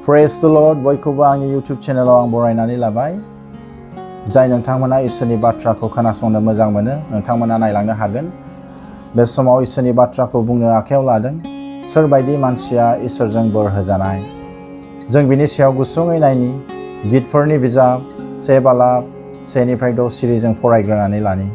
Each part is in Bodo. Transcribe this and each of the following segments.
Praise the Lord, बयखौबो आंनि YouTube चेनेलाव आं बरायनानै लाबाय। जाय नोंथांमोना इसोरनि बाथ्राखौ खोनासंनो मोजां मोनो, नोंथांमोना नायलांनो हागोन। बे समाव इसोरनि बाथ्राखौ बुंनो आखायाव लादों। सोरबायदि मानसिया इसोरजों बोर होजानाय। जों बिनि सायाव गुसुङै नायनि गितफोरनि बिजाब 1:1-6 सिरिजों फरायग्रोनानै लानि।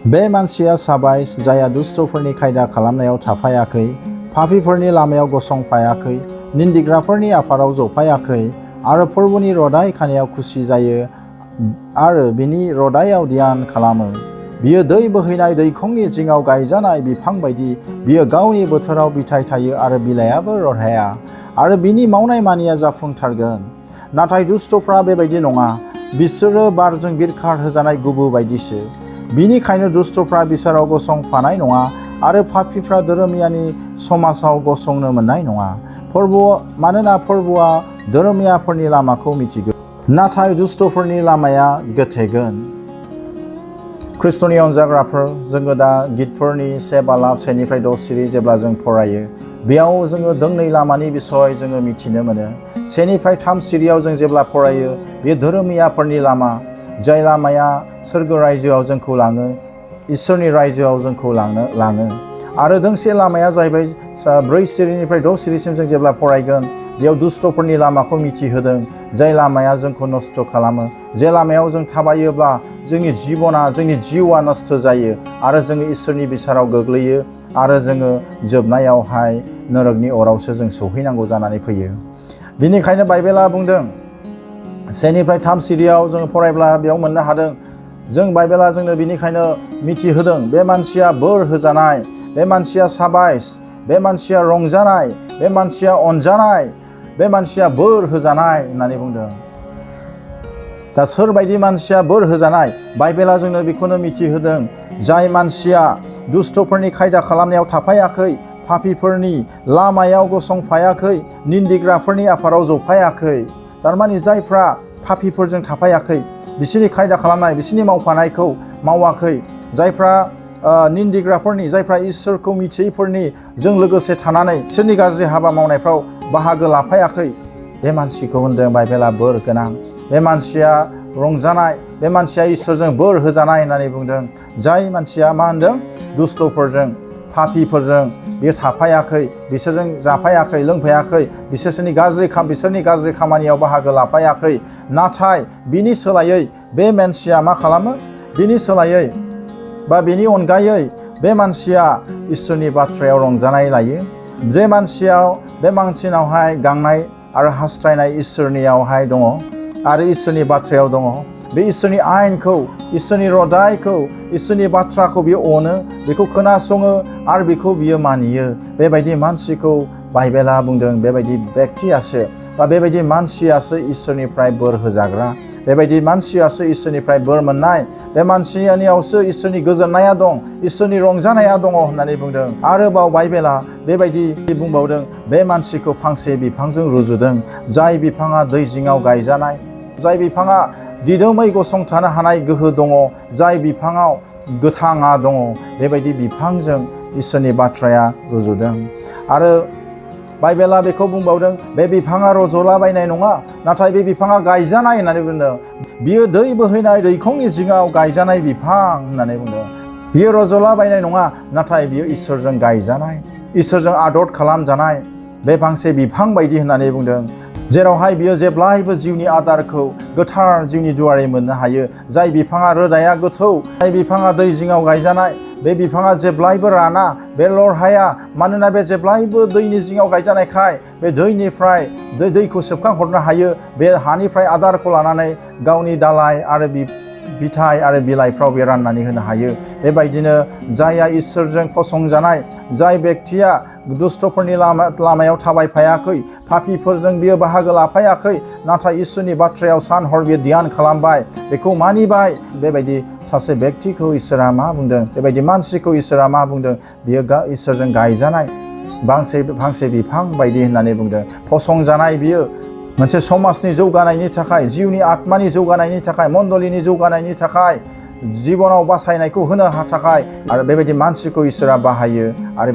बे मानसिया साबाय जायहा दुष्टफोरनि खायदा खालामनायाव थाफायाखै, पापीफोरनि लामायाव गसंफायाखै, निन्दिग्राफोरनि आफादाव जफायाखै आरो फोरबोनि रदाय खानायाव खुसि जायो आरो बिनि रदायाव ध्यान खालामो। बियो दै बोहैनाय दैखंनि जिङाव गायजानाय बिफां बायदि, बियो गावनि बोथोराव बिथाइ थायो आरो बिलाइआबो रहाया आरो बिनि मावनाय मानिया जाफुंथारगोन। नाथाय दुष्टफ्रा बेबायदि नङा, बिसोरो बारजों बिरखार होजानाय गुबु बायदिसो। बिनिखायनो दुष्टफ्रा बिसोराव गसंफानाय नङा आरो पापीफ्रा धोरोमियानि समाजाव गसंनो मोननाय नङा। मानोना फोरबोआ धोरोमियाफोरनि लामाखौ मिथिगोन, नाथाय दुष्टफोरनि लामाया गोथेगोन। खृष्टनि अनजाग्राफोर, जोङो दा गितफोरनि 1:1-6 सिरि जेब्ला जों फरायो, बेयाव जोङो दोंनै लामानि बिसय जोङो मिथिनो मोनो। 1-3 सिरियाव जों जेब्ला फरायो, बे धोरोमियाफोरनि लामा, जाय लामाया सोरगो रायजोआव जोंखौ लाङो, इसोरनि रायजोआव जोंखौ लाङो। आरो दोंसे लामाया जाहैबाय 4 सिरिनिफ्राय 6 सिरिसिम जों जेब्ला फरायगोन, बेयाव दुष्टफोरनि लामाखौ मिथिहोदों, जाय लामाया जोंखौ नस्थ' खालामो। जे लामायाव जों थाबायोब्ला जोंनि जिउआ नस्थ' जायो आरो जोङो इसोरनि बिसाराव गोग्लैयो आरो जोङो जोबनायावहाय नरकनि अरावसो जों सौहैनांगौ जानानै फैयो। बिनिखायनो बाइबेला बुंदों, 1-3 सिरियाव जों फरायब्ला बेयाव मोननो हादों, जों बाइबेला जोंनो बिनिखायनो मिथिहोदों, बे मानसिया बोर होजानाय, बे मानसिया साबायस, बे मानसिया रंजानाय, बे मानसिया अनजानाय, बे मानसिया बोर होजानाय होननानै बुंदों। दा सोरबायदि मानसिया बोर होजानाय, बाइबेला जोंनो बेखौनो मिथिहोदों, जाय मानसिया दुष्टफोरनि खायदा खालामनायाव थाफायाखै, पापीफोरनि लामायाव गसंफायाखै, निन्दिग्राफोरनि आफादाव जफायाखै। थारमाने जायफ्रा पापीफोरजों थाफायाखै, बिसोरनि खायदा खालामनाय, बिसोरनि मावफानायखौ मावाखै, जायफ्रा निन्दिग्राफोरनि, जायफ्रा इसोरखौ मिथियैफोरनि जों लोगोसे थानानै इसोरनि गाज्रि हाबा मावनायफ्राव बाहागो लाफायाखै, बे मानसिखौ होनदों बाइबेला बोर गोनां। बे मानसिया रंजानाय, बे मानसिया इसोरजों बोर होजानाय होननानै बुंदों। जाय मानसिया मा होनदों, दुष्टफोरजों, पापीफोरजों बियो थाफायाखै, बिसोरजों जाफायाखै, लोंफायाखै, बिसोरनि गाज्रि खामानियाव बाहागो लाफायाखै। नाथाय बिनि सोलायै बे मानसिया मा खालामो? बिनि सोलायै बा बेनि अनगायै बे मानसिया इसोरनि बाथ्रायाव रंजानाय लायो। बे मानसिनावहाय गांनाय आरो हास्थायनाय इसोरनियावहाय दङ आरो इसोरनि बाथ्रायाव दङ। बे इसोरनि आयेनखौ, इसोरनि रदायखौ, इसोरनि बाथ्राखौ बियो अनो, बेखौ खोनासङो आरो बेखौ बियो मानियो। बेबायदि मानसिखौ बाइबेला बुंदों, बेबायदि बेक्तियासो बा बेबायदि मानसियासो इसोरनिफ्राय बोर होजाग्रा। बेबायदि मानसियासो इसोरनिफ्राय बोर मोननाय। बे मानसिनियावसो इसोरनि गोजोननाया दं, इसोरनि रंजानाया दङ होननानै बुंदों। आरोबाव बाइबेला बेबायदि बुंबावदों, बे मानसिखौ फांसे बिफांजों रुजुदों, जाय बिफाङा दै जिङाव गायजानाय, जाय बिफाङा दिदोमै गसंथानो हानाय गोहो दङ, जाय बिफाङाव गोथाङा दङ, बेबायदि बिफांजों इसोरनि बाथ्राया रुजुदों। आरो बाइबेला बेखौ बुंबावदों, बे बिफाङा रज'लाबायनाय नङा, नाथाय बे बिफाङा गायजानाय होननानै बुंदों। बियो दै बोहैनाय दैखंनि जिङाव गायजानाय बिफां होननानै बुंदों। बियो रज'लाबायनाय नङा, नाथाय बियो इसोरजों गायजानाय, इसोरजों आदर खालामजानाय बे फांसे बिफां बायदि होननानै बुंदों। जेरावहाय बियो जेब्लायबो जिउनि आदारखौ, गोथार जिउनि दुवारै मोननो हायो। जाय बिफाङा रोदाया गोथौ, जाय बिफाङा दै जिङाव गायजानाय, बे बिफाङा जेब्लायबो राना, बे लरहाया। मानोना बे जेब्लायबो दैनि जिङाव गायजानायखाय बे दैखौ सोबखांहरनो हायो। बे हानिफ्राय आदारखौ लानानै गावनि दालाय आरो बिथाइ आरो बिलाइफ्राव बे राननानै होनो हायो। बेबायदिनो जायहा इसोरजों फसंजानाय, जाय बेक्तिया दुष्टफोरनि लामायाव थाबायफायाखै, पापीफोरजों बियो बाहागो लाफायाखै, नाथाय इसोरनि बाथ्रायाव सान हर बियो ध्यान खालामबाय, बेखौ मानिबाय, बेबायदि सासे बेक्तिखौ इसोरा मा बुंदों, बेबायदि मानसिखौ इसोरा मा बुंदों, बियो इसोरजों गायजानाय फांसे बिफां बायदि होननानै बुंदों। फसंजानाय बियो मोनसे समाजनि जौगानायनि थाखाय, जिउनि आत्मानि जौगानायनि थाखाय, मण्डलिनि जौगानायनि थाखाय, जिबनाव बासायनायखौ होनो थाखाय आरो बेबायदि मानसिखौ इसोरा बाहायो आरो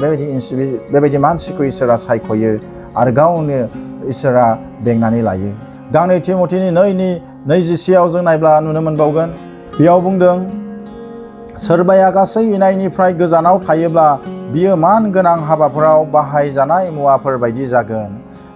बेबायदि मानसिखौ इसोरा सायख'यो आरो गावनो इसोरा बेंनानै लायो। गांनै थिमथिनि 2:20 जों नायब्ला नुनो मोनबावगोन। बेयाव बुंदों, सोरबाया गासै इनायनिफ्राय गोजानाव थायोब्ला बियो मान गोनां हाबाफोराव बाहायजानाय मुवाफोर बायदि जागोन।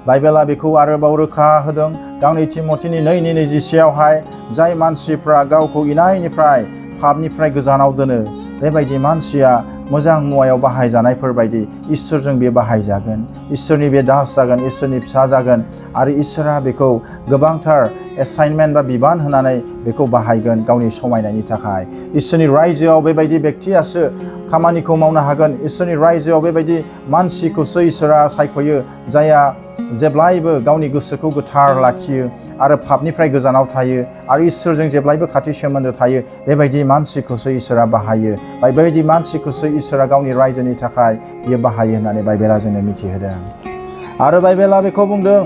बाइबेला बेखौ आरोबाव रोखा होदों गांनै थिमथिनि 2:21 जाय मानसिफ्रा गावखौ इनायनिफ्राय पापनिफ्राय गोजानाव दोनो बेबायदि मानसिया मोजां मुवायाव बाहायजानायफोर बायदि इसोरजों बे बाहायजागोन। इसोरनि बे दास जागोन, इसोरनि फिसा जागोन आरो इसोरा बेखौ गोबांथार एसाइनमेन्ट बा बिबान होनानै बेखौ बाहायगोन गावनि समायनायनि थाखाय। इसोरनि रायजोआव बेबायदि बेक्तियासो खामानिखौ मावनो हागोन। इसोरनि रायजोआव बेबायदि मानसिखौसो इसोरा सायख'यो जायहा जेब्लायबो गावनि गोसोखौ गोथार लाखियो आरो पापनिफ्राय गोजानाव थायो आरो इसोरजों जेब्लायबो खाथि सोमोन्दो थायो। बेबायदि मानसिखौसो इसोरा बाहायो। बेबायदि मानसिखौसो इसोरा गावनि रायजोनि थाखाय बियो बाहायो होननानै बाइबेला जोंनो मिथिहोदों। आरो बाइबेला बेखौ बुंदों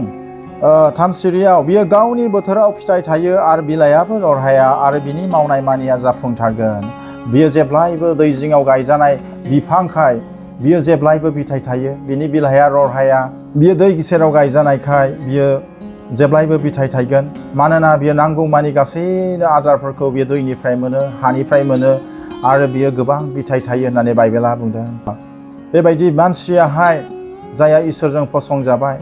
3 सिरियाव, बियो गावनि बोथोराव फिथाइ थायो आरो बिलाइआबो रहाया आरो बिनि मावनाय मानिया जाफुंथारगोन। बियो जेब्लायबो दै जिङाव गायजानाय बिफांखाय बियो जेब्लायबो फिथाइ थायो, बिनि बिलाइआ रहाया। बियो दै सेराव गायजानायखाय बियो जेब्लायबो फिथाइ थायगोन। मानोना बियो नांगौमानि गासैनो आदारफोरखौ बियो दैनिफ्राय मोनो, हानिफ्राय मोनो आरो बियो गोबां फिथाइ थायो होननानै बाइबेला बुंदों। बेबायदि मानसियाहाय जायहा इसोरजों फसंजाबाय,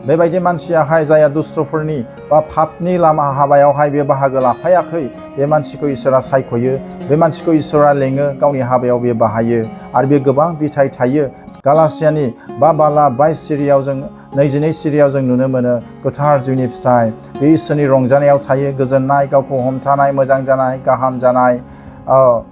बेबायदि मानसियाहाय जायहा दुष्टफोरनि बा पापनि लामा हाबायावहाय बे बाहागो लाफायाखै, बे मानसिखौ इसोरा सायख'यो, बे मानसिखौ इसोरा लेङो, गावनि हाबायाव बे बाहायो आरो बे गोबां फिथाइ थायो। गालातियानि 22 सिरियाव जों 22 सिरियाव जों नुनो मोनो गोथार जिउनि फिथाइ। बे इसोरनि रंजानायाव थायो, गोजोननाय, गावखौ हमथानाय, मोजां जानाय, गाहाम जानाय,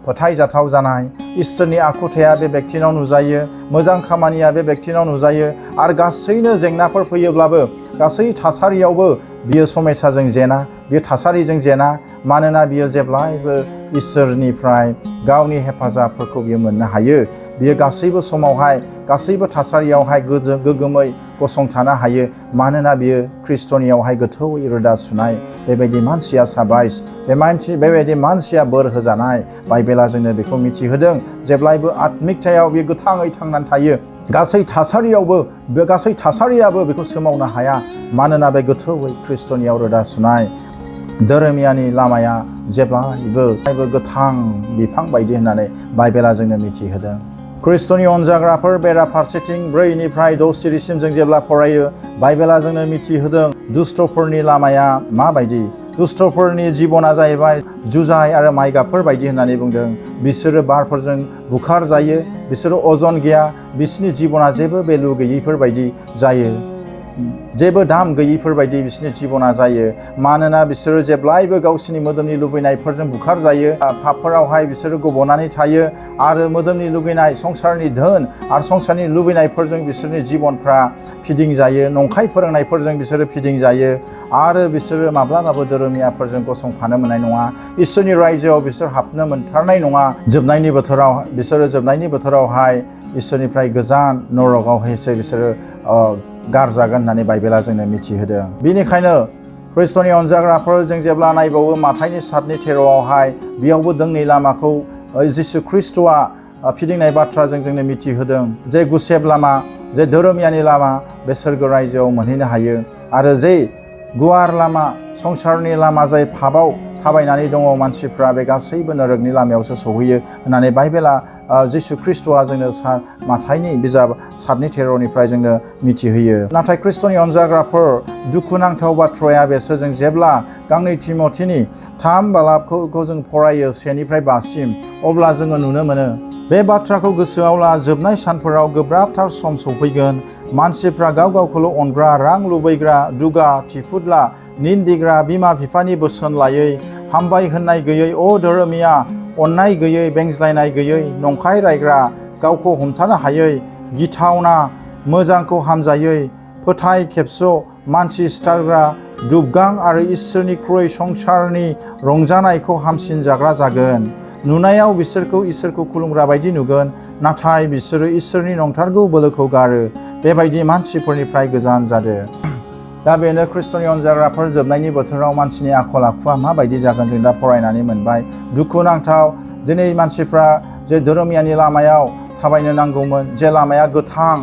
फोथायजाथाव जानाय। इसोरनि आखुथाया बे बेक्तिनाव नुजायो, मोजां खामानिया बे बेक्तिनाव नुजायो आरो गासैनो जेंनाफोर फैयोब्लाबो, गासै थासारियावबो बियो समयसाजों जेना, बियो थासारिजों जेना। मानोना बियो जेब्लायबो इसोरनिफ्राय गावनि हेफाजाबफोरखौ बियो मोननो हायो। बियो गासैबो समावहाय, गासैबो थासारियावहाय गोग्गोमै गसंथानो हायो। मानोना बियो खृष्टनियावहाय गोथौयै रोदा सुनाय। बेबायदि मानसिया साबायस, बेबायदि मानसिया बोर होजानाय। बाइबेला जोंनो बेखौ मिथिहोदों। जेब्लायबो आत्मिकतायाव बियो गोथाङै थांनानै थायो। गासै थासारियाबो बेखौ सोमावनो हाया। मानोना बे गोथौयै खृष्टनियाव रोदा सुनाय। धोरोमियानि लामाया जेब्लायबो गोथां बिफां बायदि होननानै बाइबेला जोंनो मिथिहोदों। खृष्टनि अनजाग्राफोर बेराफारसेथिं 4:6 सिरिसिम जों जेब्ला फरायो, बाइबेला जोंनो मिथिहोदों दुष्टफोरनि लामाया माबायदि। दुष्टफोरनि जिबना जाहैबाय जुजाय आरो माइगाबफोर बायदि होननानै बुंदों। बिसोरो बारफोरजों बुखार जायो, बिसोरो अजन गैया, बिसोरनि जिबना जेबो भेलु गैयैफोर बायदि जायो, जेबो दाम गैयैफोर बायदि बिसोरनि जिबना जायो। मानोना बिसोरो जेब्लायबो गावसोरनि मोदोमनि लुबैनायफोरजों बुखार जायो, पापफोरावहाय बिसोरो गबनानै थायो आरो मोदोमनि लुबैनाय, संसारनि धोन आरो संसारनि लुबैनायफोरजों बिसोरनि जिबनफ्रा फिदिंजायो, नंखाय फोरोंनायफोरजों बिसोरो फिदिंजायो आरो बिसोरो माब्लाबाबो धोरोमियाफोरजों गसंफानो मोननाय नङा। इसोरनि रायजोआव बिसोर हाबनो मोनथारनाय नङा। जोबनायनि बोथोरावहाय इसोरनिफ्राय गोजान नरकआवहायसो बिसोरो गारजागोन होननानै बाइबेला जोंनो मिथिहोदों। बेनिखायनो खृष्टनि अनजाग्राफोर जों जेब्ला नायबावो माथाइनि 7:13 बेयावबो दोंनै लामाखौ जिसु खृष्टआ फिदिंनाय बाथ्राजों जोंनो मिथिहोदों। जे गुसेब लामा, जे धोरोमियानि लामा, बे सोरगो रायजोआव मोनहैनो हायो आरो जे गुवार लामा, संसारनि लामा, जाय पापआव थाबायनानै दङ मानसिफ्रा, बे गासैबो नरकनि लामायावसो सौहैयो होननानै बाइबेला जिसु खृष्टआ जोंनो माथाइनि बिजाब 7:13 जोंनो मिथिहोयो। नाथाय खृष्टनि अनजाग्राफोर, दुखुनांथाव बाथ्राया बेसो, जों जेब्ला गांनै थिमथिनि 3 बालाबखौ जों फरायो 1-5 अब्ला जोङो नुनो मोनो बे बाथ्राखौ गोसोआव ला। जोबनाय सानफोराव गोब्राबथार सम सौफैगोन। मानसिफ्रा गाव गावखौल' अनग्रा, रां लुबैग्रा, दुगा, थिफुदला, निन्दिग्रा, बिमा बिफानि बोसोन लायै, हामबाय होननाय गैयै, धोरोमिया, अननाय गैयै, बेंज्लायनाय गैयै, नंखाय रायग्रा, गावखौ हमथानो हायै, गिथावना, मोजांखौ हामजायै, फोथाय खेबस', मानसि सिथारग्रा, दुबगां आरो इसोरनिख्रुइ संसारनि रंजानायखौ हामसिन जाग्रा जागोन। नुनायाव बिसोरखौ इसोरखौ खुलुमग्रा बायदि नुगोन, नाथाय बिसोरो इसोरनि नंथारगौ बोलोखौ गारो। बेबायदि मानसिफोरनिफ्राय गोजान जादो। दा बेनो खृष्टनि अनजाग्राफोर, जोबनायनि बोथोराव मानसिनि आखल आखुआ माबायदि जागोन जों दा फरायनानै मोनबाय। दुखुनांथाव, दिनै मानसिफ्रा जे धोरोमियानि लामायाव थाबायनो नांगौमोन, जे लामाया गोथां,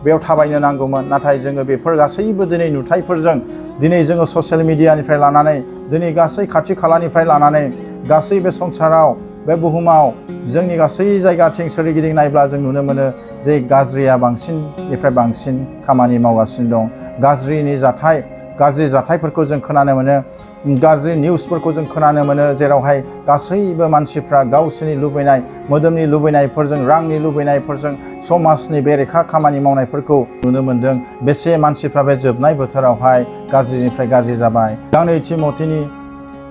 बेयाव थाबायनो नांगौमोन। नाथाय जोङो बेफोर गासैबो दिनै नुथाइफोरजों दिनै जोङो ससियेल मिडियानिफ्राय लानानै दिनै गासै खाथि खालानिफ्राय लानानै गासै बे संसाराव बे बुहुमाव जोंनि गासै जायगाथिं सोरगिदिं नायब्ला जों नुनो मोनो जे गाज्रिया बांसिननिफ्राय बांसिन खामानि मावगासिनो दं। गाज्रि जाथायफोरखौ जों खोनानो मोनो, गाज्रि निउसफोरखौ जों खोनानो मोनो, जेरावहाय गासैबो मानसिफ्रा गावसोरनि लुबैनाय मोदोमनि लुबैनायफोरजों, रांनि लुबैनायफोरजों समाजनि बेरेखा खामानि मावनायफोरखौ नुनो मोनदों। बेसे मानसिफ्रा बे जोबनाय बोथोरावहाय गाज्रिनिफ्राय गाज्रि जाबाय। गांनै थिमथिनि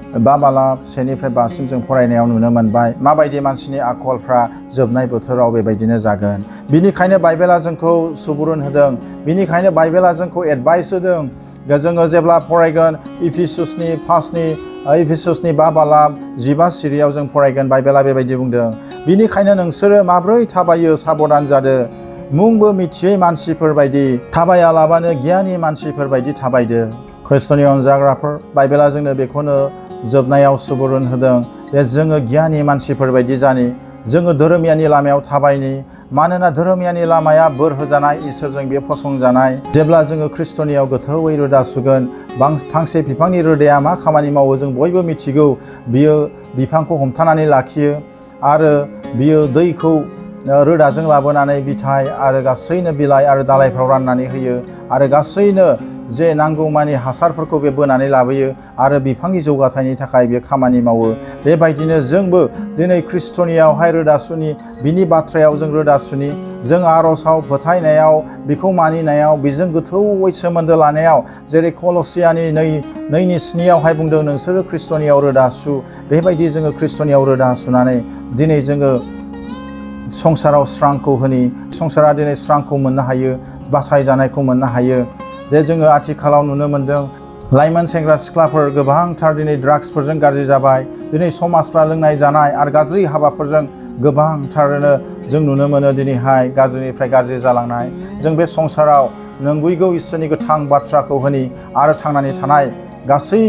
5:1-5 जों फरायनायाव नुनो मोनबाय माबायदि मानसिनि आखलफ्रा जोबनाय बोथोराव बेबायदिनो जागोन। बिनिखायनो बाइबेला जोंखौ सुबुरुन होदों, बिनिखायनो बाइबेला जोंखौ एडभाइस होदों। जोङो जेब्ला फरायगोन इफिसुसनि 5:15 सिरियाव जों फरायगोन, बाइबेला बेबायदि बुंदों, बिनिखायनो नोंसोरो माब्रै थाबायो साबधान जादो, मुंबो मिथियै मानसिफोर बायदि थाबायालाबानो गियानि मानसिफोर बायदि थाबायदो। खृष्टनि अनजाग्राफोर, बाइबेला जोंनो बेखौनो जोबनायाव सुबुरुन होदों जे जोङो गियानि मानसिफोर बायदि जानि, जोङो धोरोमियानि लामायाव थाबायनि। मानोना धोरोमियानि लामाया बोर होजानाय, इसोरजों बे फसंजानाय। जेब्ला जोङो खृष्टनियाव गोथौयै रोदा सुगोन, फांसे बिफांनि रोदाया मा खामानि मावो जों बयबो मिथिगौ। बियो बिफांखौ हमथानानै लाखियो आरो बियो दैखौ रोदाजों लाबोनानै बिथाइ आरो गासैनो बिलाइ आरो दालाइफ्राव राननानै होयो आरो गासैनो जे नांगौमानि हासारफोरखौ बे बोनानै लाबोयो आरो बिफांनि जौगाथायनि थाखाय बे खामानि मावो। बेबायदिनो जोंबो दिनै खृष्टनियावहाय रोदा सुनि, बिनि बाथ्रायाव जों रोदा सुनि, जों आर'जाव, फोथायनायाव, बिखौ मानिनायाव, बेजों गोथौयै सोमोन्दो लानायाव, जेरै कलसियानि 2:7 बुंदों, नोंसोरो खृष्टनियाव रोदा सु। बेबायदि जोङो खृष्टनियाव रोदा सुनानै दिनै जोङो संसाराव स्रांखौ होनि। संसारा दिनै स्रांखौ मोननो हायो, बासायजानायखौ मोननो हायो। जे जोङो आथिखालाव नुनो मोनदों लाइमोन सेंग्रा सिख्लाफोर गोबांथार दिनै ड्राग्सफोरजों गाज्रि जाबाय। दिनै समाजफ्रा लोंनाय जानाय आरो गाज्रि हाबाफोरजों गोबांथारनो जों नुनो मोनो दिनैहाय गाज्रिनिफ्राय गाज्रि जालांनाय। जों बे संसाराव नंगुबै इसोरनि गोथां बाथ्राखौ होनि आरो थांनानै थानाय गासै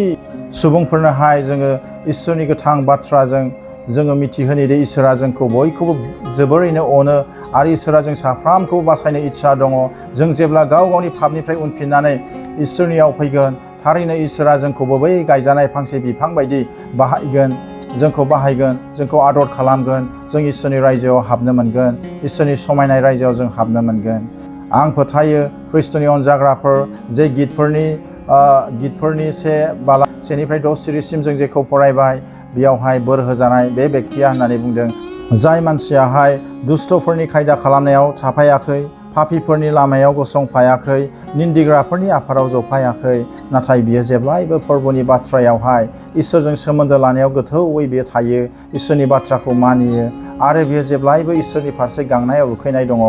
सुबुंफोरनोहाय जोङो इसोरनि गोथां बाथ्राजों जोङो मिथिहोनि दि इसोरा जोंखौ बयखौबो जोबोरैनो अनो आरो इसोरा जों साफ्रामखौबो बासायनो इच्छा दङ। जों जेब्ला गाव गावनि पापनिफ्राय उनफिननानै इसोरनियाव फैगोन, थारैनो इसोरा जोंखौबो बै गायजानाय फांसे बिफां बायदि बाहायगोन, जोंखौ आदर खालामगोन। जों इसोरनि रायजोआव हाबनो मोनगोन, इसोरनि समायनाय रायजोआव जों हाबनो मोनगोन। आं फोथायो खृष्टनि अनजाग्राफोर, जे गितफोरनि 1:6 सिरिसिम जों जेखौ फरायबाय, बेयावहाय बोर होजानाय बे बेक्तिया होननानै बुंदों, जाय मानसियाहाय दुष्टफोरनि खायदा खालामनायाव थाफायाखै, पापीफोरनि लामायाव गसंफायाखै, निन्दिग्राफोरनि आफादाव जफायाखै, नाथाय बियो जेब्लायबो फोरबोनि बाथ्रायावहाय इसोरजों सोमोन्दो लानायाव गोथौयै बियो थायो, इसोरनि बाथ्राखौ मानियो आरो बियो जेब्लायबो इसोरनि फारसे गांनायाव रुखैनाय दङ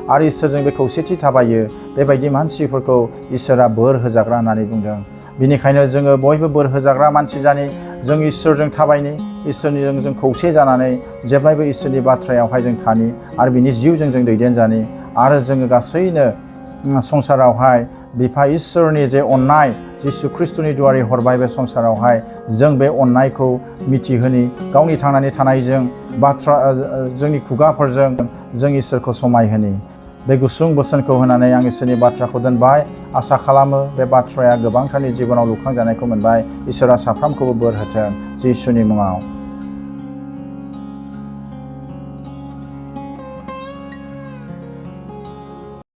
आरो इसोरजों बे खौसेथि थाबायो। बेबायदि मानसिफोरखौ इसोरा बोर होजाग्रा होननानै बुंदों। बिनिखायनो जोङो बयबो बोर होजाग्रा मानसि जानि, जों इसोरजों थाबायनि, इसोरनिजों जों खौसे जानानै जेब्लायबो इसोरनि बाथ्रायावहाय जों थानि आरो बिनि जिउजों जों दैदेनजानि आरो जोङो गासैनो संसारावहाय बिफा इसोरनि जे अननाय जिसु खृष्टनि दुवारै हरबाय बे संसारावहाय, जों बे अननायखौ मिथिहोनि, गावनि थांनानै थानायजों जोंनि खुगाफोरजों जों इसोरखौ समायहोनि। बे गुसुं बोसोनखौ होनानै आं इसोरनि बाथ्राखौ दोनबाय। आसा खालामो बे बाथ्राया गोबांथारनि जिबनाव लुखांजानायखौ मोनबाय। इसोरा साफ्रोमखौबो बोर होथों जिसुनि मुङाव।